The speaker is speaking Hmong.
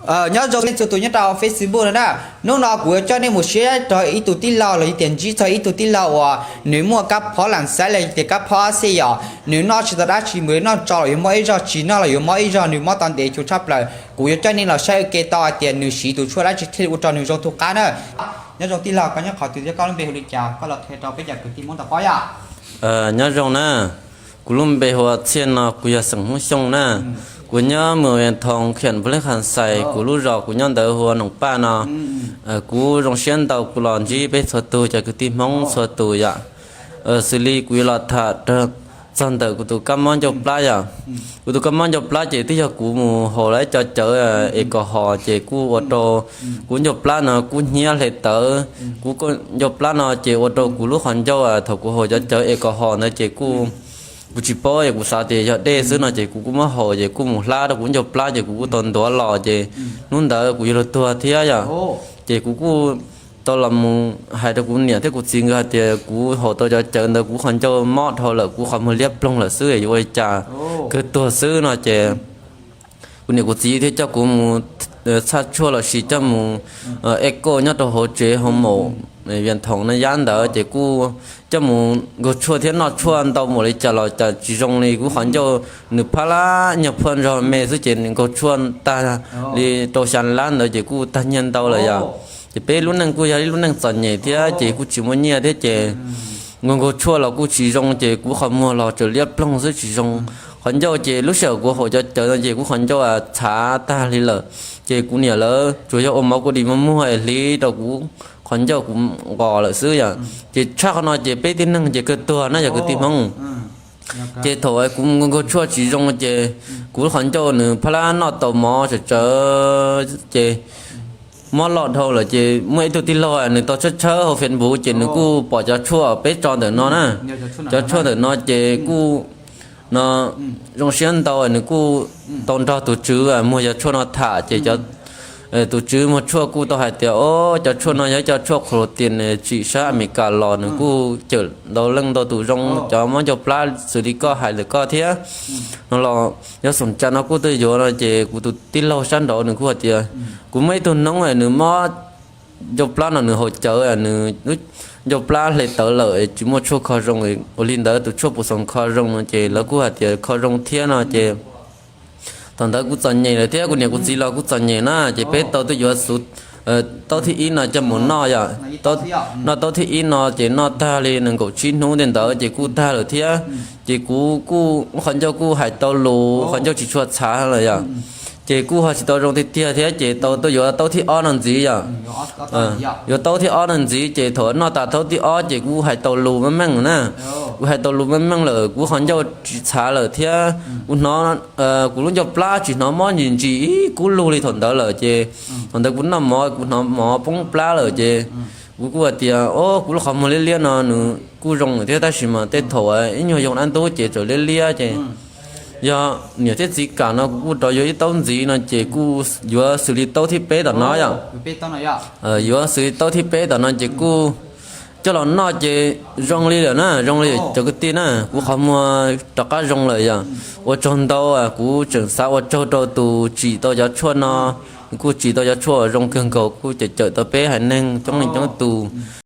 Nyob zoo nej txhua tus nyob rau Facebook no na. Hnub no kuv yuav coj nej mus saib rau ib tug tij laug los yog tias ntsib txog ib tug tij laug uas nws muaj kab phob lam xaiv los yog tias kab phob ab xej yom. Nws noj tsis tau dab tsi, mus noj tso los yuav mob ib zaug, tsis noj los yuav mob ib zaug, nws mob tau ntev xyoo tshaj plaws. Kuv yuav coj nej los saib ua ke tau hais tias nws siv tus tshuaj dab tsi thiaj li ua rau nws zoo tug qab na. Nyob zoo tij laug, koj nyob qhov twg thiab koj lub npe hu li cas, koj los qhia rau peb cov kwv tij Hmoob tau paub yom. Nyob zoo na, kuv lub npe hu ua Txhiaj no, kuv yog xeem Hmoob Xyooj na. Kuv nyob mus Vias Thoos, khiam Npus Leej Khas Xais, kuv lub zos kuv nyob ntawd hu ua Noom Paj no. Kuv zoo siab ntau kuv los ntsib peb txhua tus cov kwv tij Hmoob txhua tus yom. Xws li kuv yuav los tham txog ntawm kuv tus kab mob ncauj plab yom. Kuv tus kab mob ncauj plab ces twb yog kuv mus haus lawv cov cawv es kom hos ces kuj ua rau kuv ncauj plab no kuj hnyiab hle tawv. Kuv ncauj plab no ces ua rau kuv lub qhov ncauj thaum kuv haus cov cawv es kom hos ntawd ces kuj, kuv tsis paub es kuv xav tias yog dej xwb no ces kuv kuj muab haus ces kuj mus hlab rau kuv ncauj plab ces kuv kuj tau ntuav los ces hnub ntawd kuv yuav luag tuag thiab yom. Ces kuv kuj tau los mus hais rau kuv niam thiab kuv txiv nkawd hais tias kuv haus tau cov cawv ntawd kuv qhov ncauj mob dhau lawm, kuv qhov muag liab ploog lawm xwb yuav ua li cas, kawg tuag xwb no ces kuv niam kuv txiv thiaj coj kuv mus txhaj tshuaj los sis coj mus ej kauj nyob rau hauv tsev hauv maum Vias Thoos no yab ntawd ces kuj coj mus nkaug tshuaj thiab noj tshuaj ntau npaum li cas los cas tsis zoo li, kuv qhov ncauj nws phab lab nyuag phuaj ntsog me xwb ces nws nkaug tshuaj tag li rau xya lab ntawd ces kuj tag nyiaj ntau lawm yom. Ces peb lub neej kuj yog ib lub neej txom nyem thiab ces kuj tsis muaj nyiaj thiab ces nkaug nkaug tshuaj los kuj tsis zoo ces kuv qhov muag los tseem liab ploog xwb tsis zoo. Qhov ncauj ces lub sij hawm kuv haus cov cawv no ces kuv qhov ncauj txhav tag li lawm. Ces kuv niam lawv tsuas yog ua mov kua dis muag muag es hliv rau kuv qhov ncauj kuv nqos lawm xwb yom. Ces tshaj qhov no ces peb tib neeg ces kawg tuag na yog kwv tij Hmoob. Ces thaum kuv nkaug tshuaj tsis zoo ces kuv qhov ncauj nws phab lab noj tau mov tsawv tsawv ces mob loj dhau lawm ces muaj ib tug tij laug nws tau tshawb tshawb hauv Facebook ces nws kuj pom cov tshuaj peb tso ntawm no na. Cov tshuaj ntawm no ces kuj no zoo siab ntau nws kuj tau nrog tus tswv muag cov tshuaj no tham ces tus tswv muag tshuaj kuj tau hais tias o, cov tshuaj no yog cov tshuaj qhuas tias tsim sab Amelikas los nws kuj cawm ntau leej ntau tus zoo cov mob ncauj plab xws li koj hais ntawm koj thiab. No los yog xoom tsa no kuj tuaj yuav no ces kuv tus tij laug sab nraud nws kuj hais tias kuv muaj ib tug noob nws mob ncauj plab no nws haus cawv nws ncauj plab hle tawv lawm tsis muaj tshuaj kho zoo, ua li ntawd tus tshuaj puas xoom kho zoo no ces lawv kuj hais tias kho zoo thiab no ces thaum ntawd kuv txom nyem lawm thiab kuv niam kuv txiv los kuj txom nyem na ces peb tau tuaj yuav xu taub thib ib no coj mus noj yom. Noj taub thib ib no ces noj tag li nees nkaum tsib hnub tej ntawd ces kuj tag lawm thiab. Ces kuv kuj qhov ncauj kuj hais tau lus, qhov ncauj tsis tshua txhav lawm yom. Ces kuj ho tsis tau zoo tiag tiag thiab ces tau tuaj yuav taub thib ob no ntxiv yom. Yuav taub thib ob no ntxiv ces thaum noj tas taub thib ob ces kuj hais tau lus meej meej na. Kuv hais tau lus meej meej lawm, kuv qhov ncauj tsis txhav lawm thiab. Kuv hnov kuv lub ncauj plab tsis hnov mob ntsis ntsis ib kub lug li thaum ntawd lawm ces thaum ntawd kuv noj mov kuv hnov mov poob plab lawm ces kuv kuj hais tias o, kuv lub qhov muag liab liab no nws kuj zoo lawm thiab tab sis mas tej thaum ib nyuag yoo dab ntub ces txawm liab liab ces yog niam thiab txiv kam no kuv kuj rov yuav ib taub ntxiv no ces kuj yuav xws li taub thib peb tom no yom. Yuav xws li taub thib peb tom no ces kuj coj los noj ces zoo li lawm na, zoo li cov kwv tij na, kuv qhov muag rov qab zoo lawm yom. Ua tsaug ntau, kuv tseem xav ua tsaug rau tus tsim tau cov tshuaj no, kuj tsim tau cov tshuaj zoo kawg nkaus kuj cawm cawm tau peb haiv neeg coob leej coob tus.